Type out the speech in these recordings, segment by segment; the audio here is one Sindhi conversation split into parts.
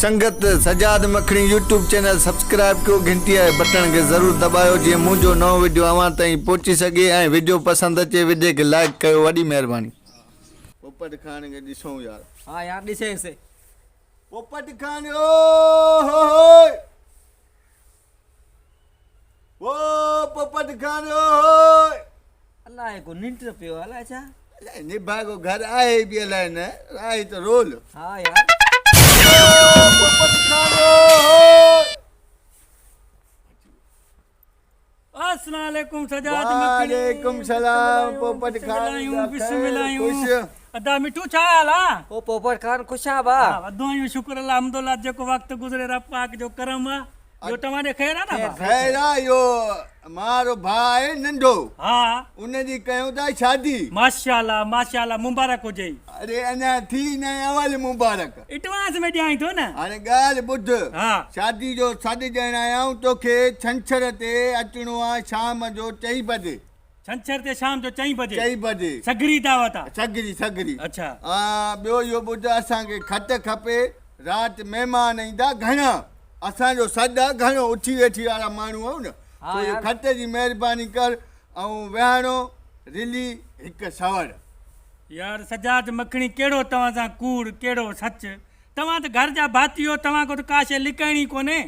سنگت سجاد مکڻي يوٽيوب چينل سبسڪرائب ڪيو گهنٽي واري بٽڻ کي ضرور دٻايو جيئن منهنجو نئون وڊيو اوهان تائين پهچي سگهي ۽ وڊيو پسند اچي وڊي کي لائيڪ ڪيو وڏي مهرباني. پوپٽ خان کي ڏسون يار. ها يار ڏسيس. پوپٽ خان او هو هو او پوپٽ خان او هو. الائي ڪو ننڊ پيو الائي ڇا. الائي نڀاڳو گهر آهي به الائي نه آهي ته رول. ها يار. او پوپٽ خان او هو. السلام عليڪم سجاد مکڻي. وعليڪم سلام پوپٽ خان بسم الله ادا مٺو ڇا حال آ. او پوپٽ خان خوش آ ڀا. ها وڌو آهيون شڪر الله الحمدلله جيڪو وقت گذري رب پاڪ جو ڪرم آ. ٻيو توهان ڏي خير آ نه ڀا. خير آ اهو مارو ڀاء آهي ننڍو. ها. ان جي ڪيون ٿا شادي. ماشاءالله ماشاءالله مبارڪ هجئي. اڙي اڃا ٿي ناهي اول مبارڪ. ايڊوانس ۾ ڏيانء ٿو نه. هاڻي ڳالهه ٻڌ. ها. شادي جو سڏ ڏيڻ آيا آهيون توکي ڇنڇر تي اچڻو آ شام جو چئين بجي. ڇنڇر تي شام جو چئين بجي. چئين بجي. سگهري دعوت آ. سگهري سگهري. اڇا. ها ٻيو اهو ٻڌ اسان کي کٽ کپي رات مهمان ايندا گهڻا اسان جو سڏ آ گهڻو اٿي ويٺي وارا ماڻهو آهيون نه ها سو اهو يار. کٽ جي مهرباني ڪر ۽ ويهاڻو رلي هڪ سوڙ. يار سجاد مکڻي ڪهڙو توهان سان ڪوڙ ڪهڙو سچ توهان ته گهر جا ڀاتي هو توهان کان ته ڪا شيء لڪائڻي ڪونهي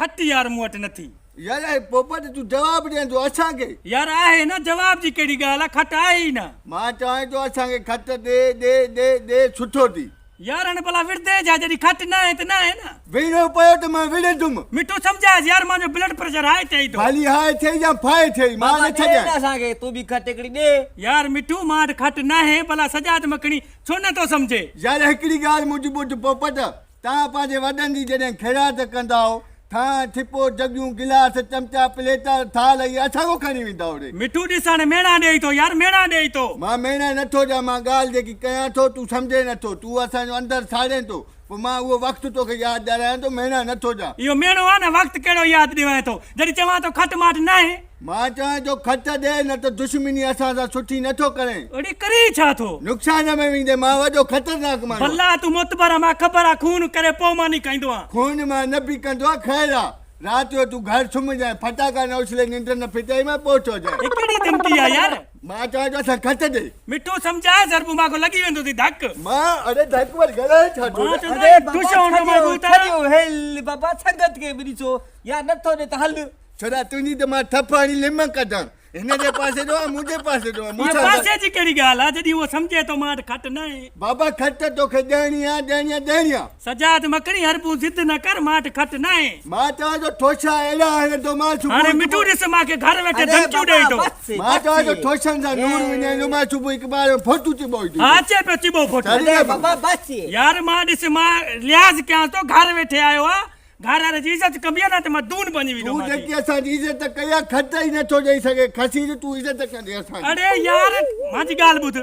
کٽ يار مون وٽ نٿي. يار اهي پوپٽ تون جواب ڏين ٿو اسان کي. يار آهي نه جواب جي ڪهڙي ڳالهه آ کٽ آهي ئي نه. مان چوانء ٿو اسان کي کٽ ڏي ڏي ڏي ڏي سٺو ٿي. يار هاڻي ڀلا وڙهندين ڇا جڏهن کٽ ناهي ته ناهي نه. وڙهڻو پيو ته مان وڙهندم. مٺو سمجهايس يار مانجو بلڊ پريشر هاء ٿئي ٿو. ڀلي هاء ٿئي يا فاء ٿئي مان بابا نه ڏي ڇڏيان. نه اسان کي تون به کٽ هڪڙي ڏي. يار مٺو مان وٽ کٽ ناهي ڀلا سجاد مکڻي ڇو نه ٿو سمجهي. يار هڪڙي ڳالهه منهنجي ٻڌ پوپٽ توهان پنهنجي وڏن جي جڏهن خيرات ڪندا هو، ٿانء، ٿپو، جڳيون، گلاس، چمچا، پليٽا، ٿالهه اهي اسان کان کڻي ويندا هو ري. مٺو ڏس هاڻي ميڻا ڏئي ٿو يار ميڻا ڏئي ٿو. مان ميڻا نه ٿو ڏيان مان ڳالهه جيڪي ڪيان ٿو تون سمجهين نه ٿو تون اسان جو اندر ساڙين ٿو پوء مان اهو وقت توکي ياد ڏياريان ٿو ميڻا نه ٿو ڏيان. اهو ميڻو آ نه وقت ڪهڙو ياد ڏيوائين ٿو جڏهن چوان ٿو کٽ ماٺ ناهي. مان چوان ٿو کٽ ڏي نه ته دشمني اسان سان سٺي نه ٿو ڪرين. اڙي ڪرين ڇا ٿو. نقصان ۾ ويندين مان وڏو خطرناڪ ماڻهو آهيان. ڀلا تون معتبر آ مان خبر آ خون ڪري پوء ماني کائيندو آهيان. خون مان نه به ڪندو آ خير آ رات جو تون گهر سمهجانء ڦٽاڪا نه اڇلي ننڊ نه ڦٽائي مان پوء چئجانء. هي ڪهڙي ڌمڪي آ يار. مان چوان ٿو اسان کٽ ڏي. مٺو سمجهاء ضربون مان کان لڳي ويندو ٿي ڌڪ. مان اڙي ڌڪ ور ڳالهائي ڇا ٿو. مان چوندو اڙي آهيان بابا ٺوشو هوندو مان ڇڏيو ٻوٽا. ڇڏيو هل بابا سنگت کي به ڏسو يار نه ٿو ڏي ته هل. ڇوڙا تنهنجي ته مان ٺپ هڻي لم ڪڍان. هن جي پاسي جو آ منهنجي پاسي جو آ مون اها سان پاسي جي ڪهڙي ڳالهه آ جڏهن اهو سمجهي ٿو مان وٽ کٽ ناهي. بابا کٽ توکي ڏيڻي آ ڏيڻي آ ڏيڻي آ. سجاد مکڻي هربون ضد نه ڪر مان وٽ کٽ ناهي. مان چوان ٿو ٺوشا اهڙا هڻندو مان صبح هاڻي مٺو ڏس مان کي گهر ويٺي اڙي ڌمڪيون بابا ڏئي ٿو. بس مان چوان ٿو بس ٺوشن سان نور وڃائيندو مان صبح هڪ بار ڦوٽو چٻو ايندو. ها اچي پيو چٻو ڦوٽو. اڙي بابا بس. يار مان ڏس مان لحاظ ڪيانس ٿو گهر ويٺي آيو آ گهر واري جي عزت ڪبي آ نه ته مان دون بنجي ويندو تون مان جيڪي اسان جي عزت ڪئي آ کٽ ئي نٿو ڏئي سگهي کسي ته تون عزت ڪندي اسان جي. اڙي يار مانجي ڳالهه ٻڌ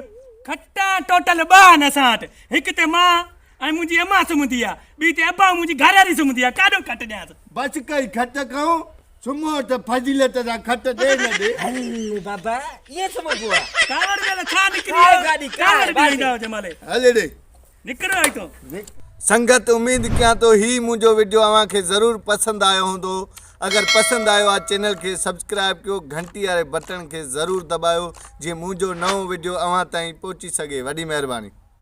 کٽان ٽوٽل ٻه آهن اسان وٽ هڪ تي مان ۽ منهنجي امان سمهندي آ ٻي تي ابا ۽ منهنجي گهر واري سمهندي آ ڪاڏو کٽ ڏيانس. بس ڪئي کٽ کئون سمهو ته فضيلت سان کٽ ڏي نه ڏي. هل بابا ائين سمهبو آ. ڪاوڙ ويل ڇا نڪري ڪائي آيو گاڏي ڪاوڙ ڪائي به ايندا هجي مالي. هل ڙي. نڪرو هتو. سنگت اميد ڪيان ٿو هي منهنجو وڊيو اوهان کي ضرور پسند آيو هوندو اگر پسند آيو آ چينل کي سبسڪرائب ڪيو گهنٽي واري بٽڻ کي ضرور دٻايو جيئن منهنجو نئون وڊيو اوهان تائين پهچي سگهي وڏي مهرباني.